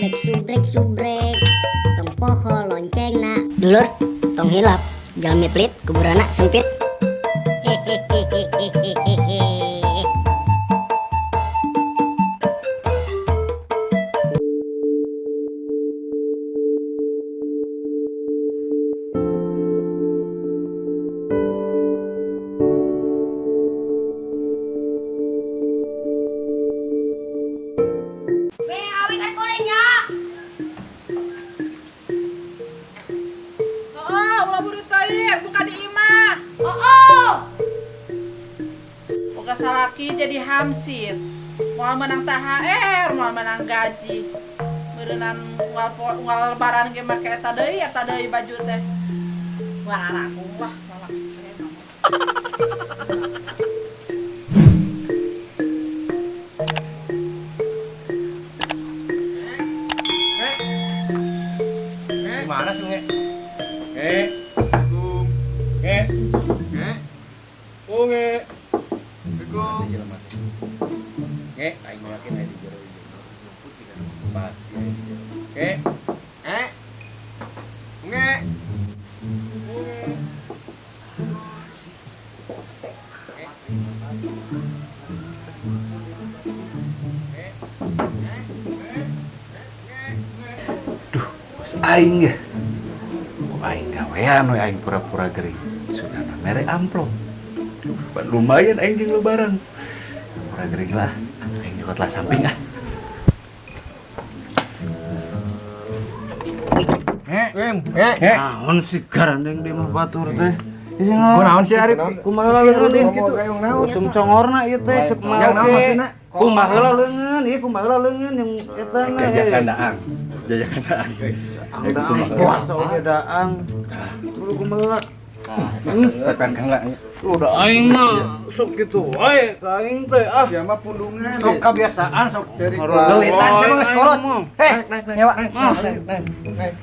Subrek subrek subrek, tong poho loncengna. Dulur, tong hilap, jalmi pelit kuburanna sempit. Hehehehehehe. Be, awi kan kulitnya. Oh, ulah buru teuing, buka di imah. Oh. Boga salaki jadi hamsid. Moal menang THR, moal menang gaji. Meureunan moal lebaran ge make eta deui baju teh. Moal arangkung lah, lalaki saya mah. Gimana sih, Nge? Nge. Nge. Nge. Unge. Assalamualaikum. Nge, aing yakin aya di jero ieu. Pasti aya di jero. Nge. Eh. Nge. Unge. Duh, bos aing ya. Kok aing gawean we aing pura-pura gering. Sudah mere amplop. Duh, pan lumayan aing jeung lebaran. Pura gering lah. Aing nyokot lah samping ah. Nge. Nge. Nge. Naon sih garandeng di mah batur teh? Kunaon sih Arif? Kumaha heula leungeun ieu kitu? Usum congorna ieu teh cek mah. Yang naon maksudna? Kumaha heula leungeun, ieu kumaha heula leungeun yang eta mah. Jajakan daang. Jajakan daang. Daang puasa oge daang. Kudu kumaha heula. Tekan heula. Udah aing mah sok kitu wae ka aing teh ah. Sia mah pundungan. Sok kebiasaan sok Cerita. Gelitan sih mah geus kolot. Heh, nyewa.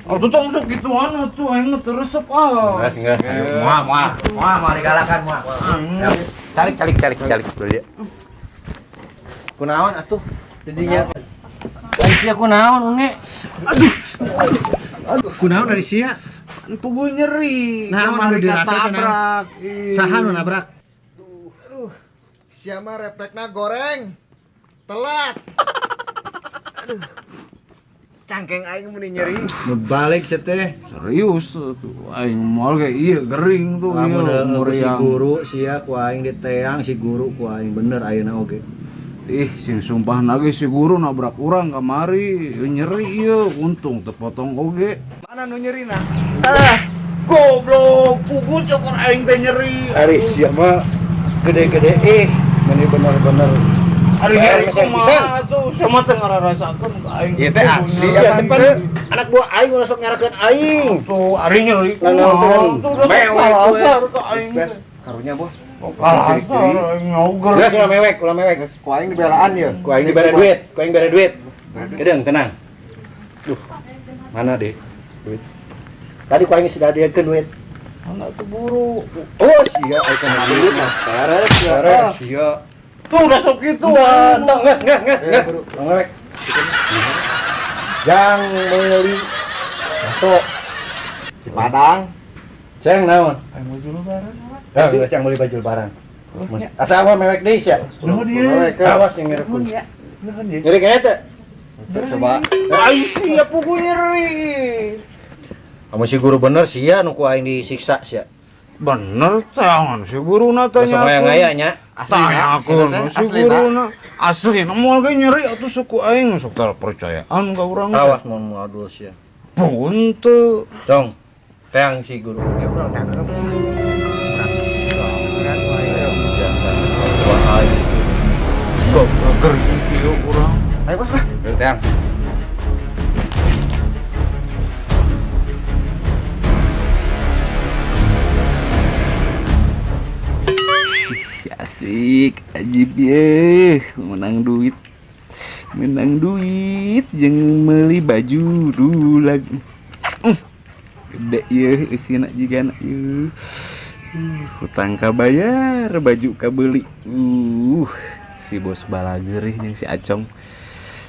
Atuh tong sok gituan atuh aing mah teu resep ah. Geus, geus. Moal, moal. Moal moal digalakan moal. Calik, calik, calik, calik dulu dia. Kunaon atuh? Jadinya. Ari sia kunaon unge? Aduh. Aduh. Kunaon ari sia? Puguh nyeri. Naon anu Kamari dirasa teh, naon? katabrak. Ih. Saha nu nabrak? Aduh. Sia mah refleksna goreng. Telat. Aduh. Cangkeng aing meni nyeri. Nu balik sia teh. Serius tuh aing moal ge ieu gering tuh Lamun ieu heueuh ku si muriang. guru sia ku aing diteang si guru ku aing bener ayeuna oge. Ih, sing sumpah nage si guru nabrak urang kamari, nyeri ieu, untung tepotong oge. Mana nu nyerina? Ah, goblok, puguh cokor aing teh nyeri. Ari sia mah gede-gede ih, meni bener-bener. Ari Bayar nyeri meser kumaha tuh, sama teh ngararasakeun ka aing. Ieu teh asli Sia apa teh pan henteu? anak buah aing ulah sok nyarakeun aing. Tuh, ari nyeri Nah, nah, kumaha nah, tuh, udah sok Mewek, kalasar ka aing. Bes, karunya bos. Kalasar aing ngoger. Geus ulah mewek, ulah mewek. Ku aing dibelaan ya. Ku aing dibere duit, ku aing bere duit. Kedeung tenang. Duh. Mana deh duit? Tadi ku aing sudah dieukeun duit. Mana tuh buru. Oh sia aing kana duit mah. Beres sia. Beres sia. Tuh udah sok gitu. Entong, geus, geus, geus, geus. Ulah mewek. Jang meuli bakso. Si Padang. Ceng naon? Aing baju lebaran. Eh, geus yang meuli baju lebaran. Asa apa mewek deui sia? Nuhun ieu. Awas yang ngerekun. Nuhun ieu. Nyeri kayaknya teh. Coba. Ai sia puguh nyeri. Kamu si guru bener sia nu ku aing disiksa sia. Bener tangan si guruna teh Besok ngaya-ngaya nya. Tanya aku si guruna asli moal ge nyeri atuh suku aing sok tara percayaan ka urang. Awas mun moal sia. Pun teu. Cong. Teang si guru. Ya urang teang heula, bos. Wah, aing. Goblok gering kieu urang. Ayo bos lah. Teang. Asik, ajib ye, menang duit. Menang duit jeung meuli baju dulag. Gede ye eusina jigana ye. Hutang kabayar, baju kabeuli. Si bos balageurih jeung si Acong.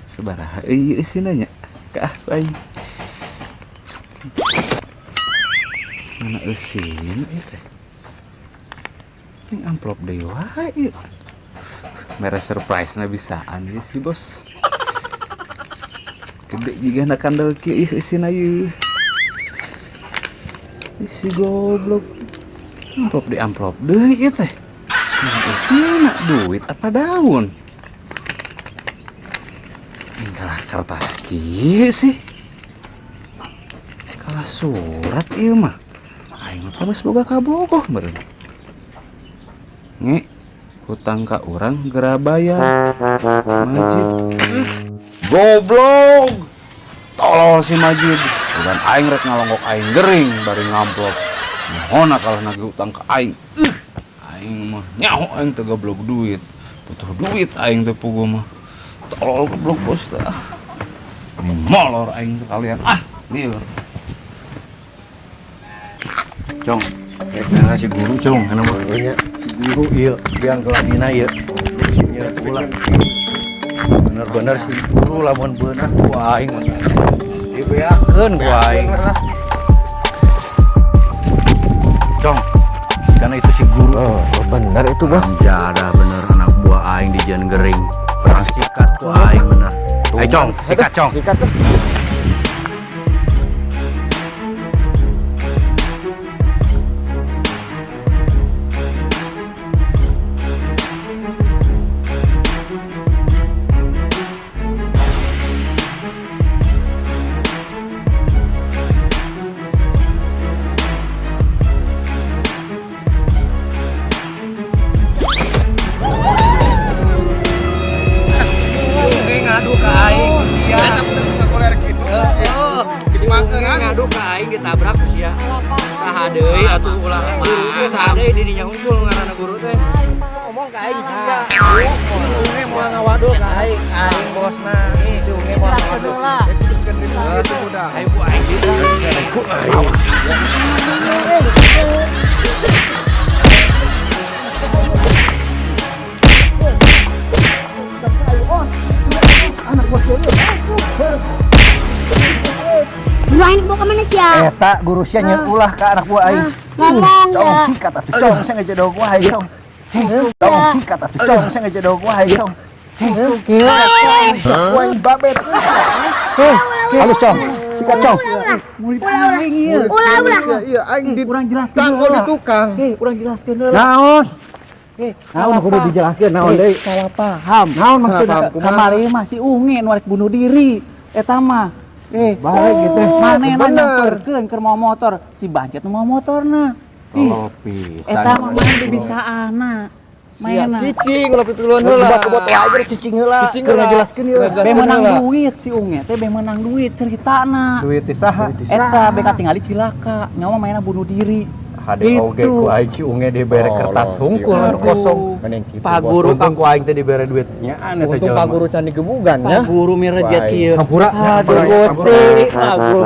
Sabaraha euy eusina nya? Kah aing. Mana eusina ieu teh? Ning amplop deui wae ieu. Mere surprise na bisaan ieu si bos. Gede jiga na kandel kieu ieu eusina ieu. Ih, si goblok. Amplop di amplop deui ieu teh. Mana eusina duit apa daun? Kalah kertas kieu sih. Kalah surat ieu mah. Aing mah geus boga kabogoh meureun. Nge, hutang ka urang geura bayar. Majid. Goblok. Tolol si Majid. Udan aing rek ngalonggok aing gering bari ngamplop. Nyahona kalah nagih hutang ka aing. Aing mah nyaho aing teu goblok duit. Butuh duit aing teh puguh mah. Tolol goblok bos tah. Molor aing sekalian. Ah, lieur. Cong, rek si guru cong, kana mah nya. Si guru ieu biang keladina ieu. Nya ulah. Bener-bener si guru lamun beunang ku aing mah. Dibeakeun ku aing. Cong, karena itu si guru. Oh, bener itu bos. Jadah bener anak buah aing di jan gering. Perang sikat ku aing bener. Ayo Cong, sikat Cong. Sikat tuh. Ngadu ka aing sia. Ngadu ka aing ditabrak ku sia. Saha deui atuh ulah guru teh saha deui di dinya hungkul ngaranna guru teh. Ngomong ka aing sia. Unge moal ngawadul ka aing, aing bosna. Si Unge moal ngawadul. Ayo ku aing ku aing. Guru aing bawa kemana sih ya? Eta guru sia nyeun ulah ka anak buah aing. Ngomong Cong dah. sikat atuh cong sia ngejadog wae cong. Cong sikat atuh cong sia ngejadog wae cong. Wae babet. Halus cong, sikat cong. Ulah ulah. Iya, aing di Urang jelaskeun tangkol di heula. tukang. Urang jelaskeun heula. Naon? Salah Naon kudu dijelaskeun naon deui? Salah paham. Naon maksudna? Salah paham kumaha? Kamari mah si Unge nu arek bunuh diri. Eta mah. Baik gitu. Manehna Bener. nyamperkeun keur mawa motor, si Bancet nu mawa motorna. Ih, Tolol pisan. eta mah main bibisaana. Mainna. Cicing ulah pipilun heula. Kebot wae geus cicing heula. Cicing Keur heula. ngajelaskeun ieu. Be menang duit si Unge teh be menang duit ceritana. Duit ti saha? Eta be katingali cilaka, nyawa mainna bunuh diri. Hade oge ku aing si Unge dibere kertas hungkul si anu kosong. Mending kitu, Pak bos. Guru Untung ku aing teh dibere duit nyaan eta Untung jelema. Pak Guru can digebugan Pak ya. Guru mirejet Wah, kieu. Hampura. Aduh Gusti, aduh.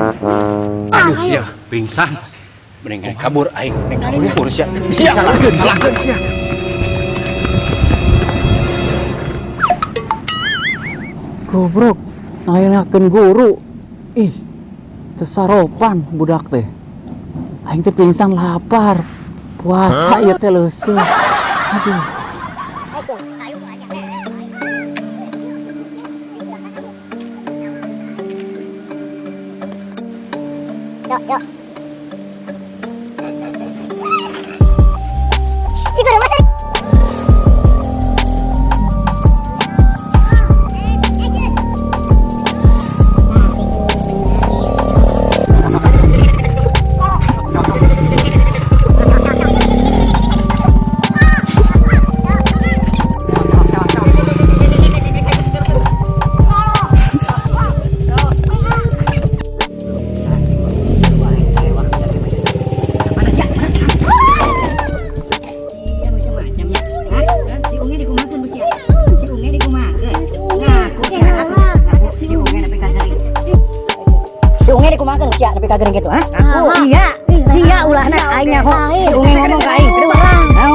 Aduh sia, pingsan. Mending kabur aing, mending kabur sia. Sia, salahkeun sia. Gobrok, ngayenakeun guru. Ih, teu saropan budak teh. Aing teh pingsan lapar. Puasa ieu teh leuseut. Aduh. Yuk, yuk. Si guru masa. Si Unge dikumakeun bu sia. Si Unge dikumakeun. Ngaku ngaku si Unge nepi ka gering. Si Unge dikumakeun sia nepi ka gering kitu, ha? Ngaku. Sia, sia ulahna aing nyaho. Si Unge ngomong ka aing. Naon?